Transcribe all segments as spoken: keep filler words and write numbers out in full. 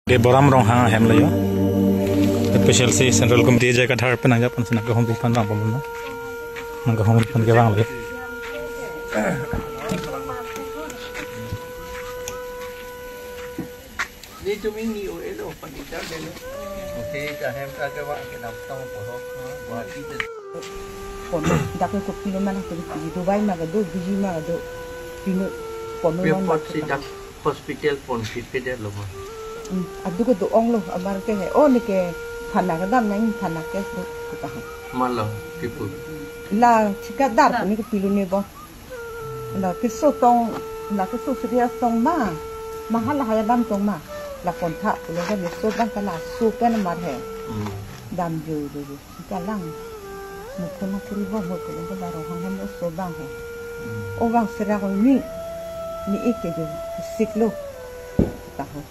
De Boram Ronghang ahem lo yo. Special si Central Committee jai kadhar pen nangjap pen si nangkehumri aphan vang pamuna. Nangkehumri aphan kevang lo yo. Ni tuming ni o elo, panitar delo. Oke, kahem ka kevang ke namtong porok, Guwahati de. Pon, dak ke kopilo mana tu, Dubai ma kedo, Fiji ma kedo. Pino, pon Pia man pot ma si kedo. Dak hospital pon si peder lo ma. Hmm, adu kedo-ong lo, amar ke he. Oh, ni ke thana kedam nang thana ke so, kita ha. Malo, kipu. La, thikatdar, ni kopilo ni bo. La keso tong, la keso serious tong ma. Mahal lahai alam tong ma. La kontha, lo kan so bang kala so pen mar he. Hmm. Dam jo jo jo. Kalang. Mukun na kuri bo mo ko lo kan Ronghang hem oso bang he. Hmm. O bang sera ko ni. Ni ik ke jo. Sik lo. Taho.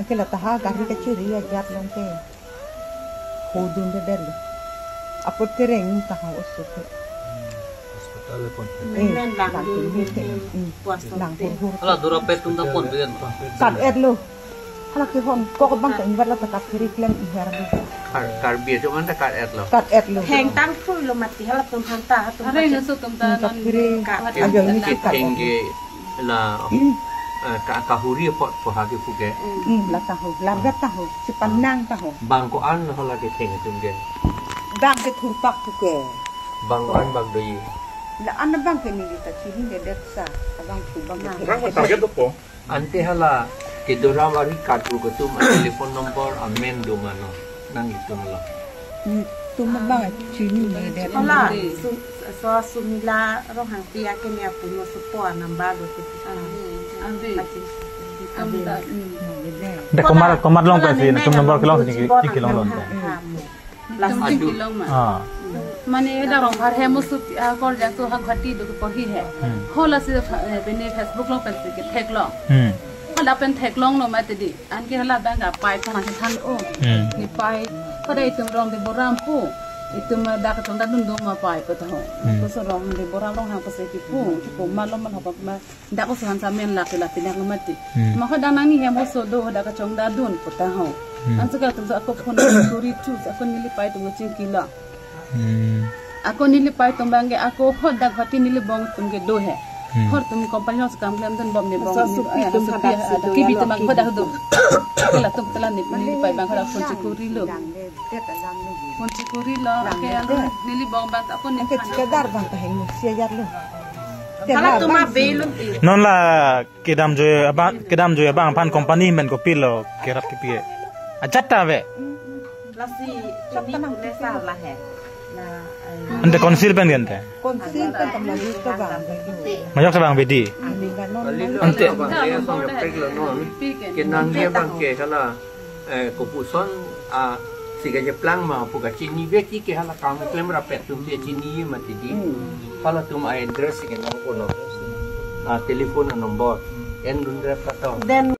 Anke la taha gari kachiri ajat long ke. Hodun de der lo. Apot kereng taha oso ke. Hospital pon. Eh, men lang lang dun dun ke. Hmm. Puas Lang te. Hur hur. Ala dura pet tum ta pon bidan. Kat et lo. Hala ke hon, kok bang ke ingbat la ta kat kiri klem iher lo. Kar, Karbi atum an ta kat et lo. Kat et lo. Heng tang thui lo mati hala tum han ta, tum Are ta na so tum ta Hmm, non kat kiri. Kat Ajo ini Kita sih kat et. Tengge la, Hmm. eh, ka, kahuri apot po ha kipu ke. Hmm, la taho, larga taho, si panang taho. Bang ko-an lo hala ketheng atum ke. Bang ke thurpak tu ke. Bang ko-an bang doji. La an bang ke neli ta chini ke det sa, abang tu bang ke Nah. Orang target tu po. Ante hala kedo ram ari kadokave atum a telephone number amen do ma non nanglitum lo. Hmm, tum bang chini ni det. Hala, Su-, so Sumila Ronghangpi ake ni apuno supo anamba do tu. Ah, ante. Ante. Ante. Hmm, ni det. De komar, komar long Hala pensi, ni tum number kelong ni si, kelong lo. Ha, ha, mo. Plus Tum aduh. Chingki long ma. Ah. Mane dak Ronghang hem oso, ah, kor jang so ha Guwahati do porhi he. Hmm. Hala si, eh, bini Facebook long pensi ketheklong. Hmm. Hala pen theklong lo mati di. Anke hala bang ka pai thang si than o. Hmm. Ni pai. Pada itum rong de Boram pu. Itum, eh, dak kachongdat dun do ma pai pu taho. Hmm. Koso rong de Boram Ronghang pensi kipu. Kipu ma lo ma lo pa ma. Dak oso han samen lake lapinak lo mati. Hmm. Ma hodak nangni hem oso do hodak kachongdat dun pu taho. Hmm. Ansi ka tum sa ako phone kuri tu sa ako neli pai tum chingki lo. Hmm. Ako neli pai tum bang ke ako hodak Guwahati neli bong tum ke do he. Hmm. Hor tum company hos kam klem dun bom ni bong Sa ni, supi eh, tum supi hadak ada si do kibi ya tum lo bang hodak kibi. Do. Kela tum telan ni neli pai bang hodak phone chikuri lo. Phone chikuri lo, Lang ke de. Anu neli bong bang ako ni Anke thikatdar bang ta heng si ajar lo. Hala Tela tuma bang si. Belum i. Non la kedam joi abang, kedam joi abang aphan company men kopilo kerap kipi. Ajat ta ave. Lasi ini pune sa la he. Na, eh, Ante council pen gente. Council pen ta majok ta bang. Majok ta bang bedi. Ani ga non Ante. Bang, eh, bang, bang, bang, bang. Kenang dia bang ke hala. Eh, kopuson, ah, si kacheplang ma pu kachini veki ke hala kam klem rapet tum si chini mati di. Hmm. Hala tum a address ke nang kono. Ah, telephone number. En dun rep kato. Then